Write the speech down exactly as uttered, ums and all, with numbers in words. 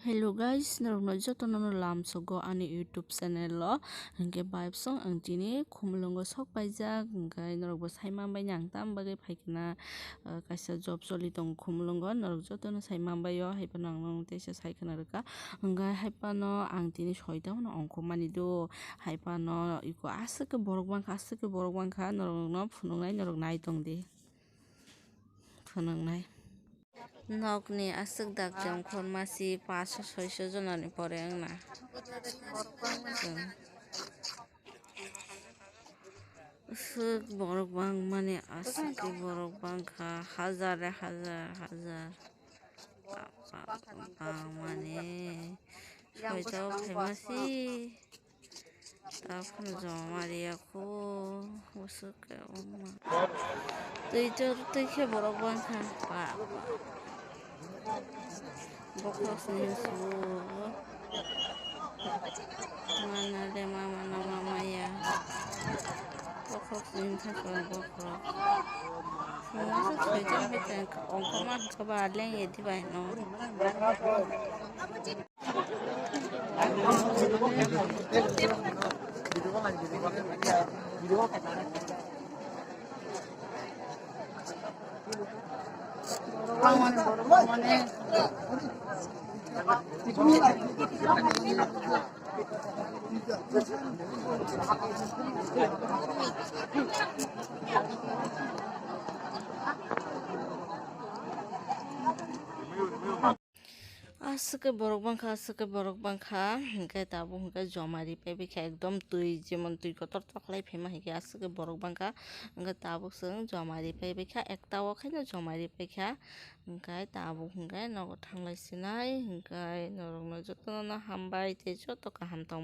Hello guys, norokno jotono no lamsogo ani YouTube channel o. Hinkhe vibes song ang tini Khumulwngo sok paijak, hinkhe norokbo sai manbaino ang tam bagwi phaikha, ah, kaisa job choli tongo Khumulwngo, norok jotono sai manbaio, haiphano ang norokno teisa sai khna rwkha. Hinkhe haiphano ang tini soita hwnwi ongkhormani do, haiphano eko aswk khe borok bangkha, aswk khe borok bangkha, norokno phunuknai, norok nai tongdi. Phunuknai. Nokni aswk dakti ongkhorma si paanch soi soi jonani pore wngna. Chwng. Aswk borok bangmani aswk khe borok bangkha, hazar hajar hajar. Bangmani. Soita o phaima si. Taphano joma riya kho, usuk khe wngma. Twi chor twi khe borok bangkha. Ba, ba. Bokhorok sini hinsu. Mana de mama na mama ya. Bokhorok sini hinsa khe bokhorok. Sini hinsa khe twi chor twi khe ongkhorma khe ba leng ye di bai no. Aswk khe borok bangkha, aswk khe borok bangkha, hinkhe tabuk hinkhe joma ripai baikha, ekdom twi, jemon twi kotor toklai phaima hinkhe aswk khe borok bangkha, hinkhe tabuk chwng joma ripai baikha, ekta o khaino joma ripaikha, hinkhe tabuk hinkhe nogo thanglai sinai, hinkhe norokno jotono hambai tei joto kaham tongbai.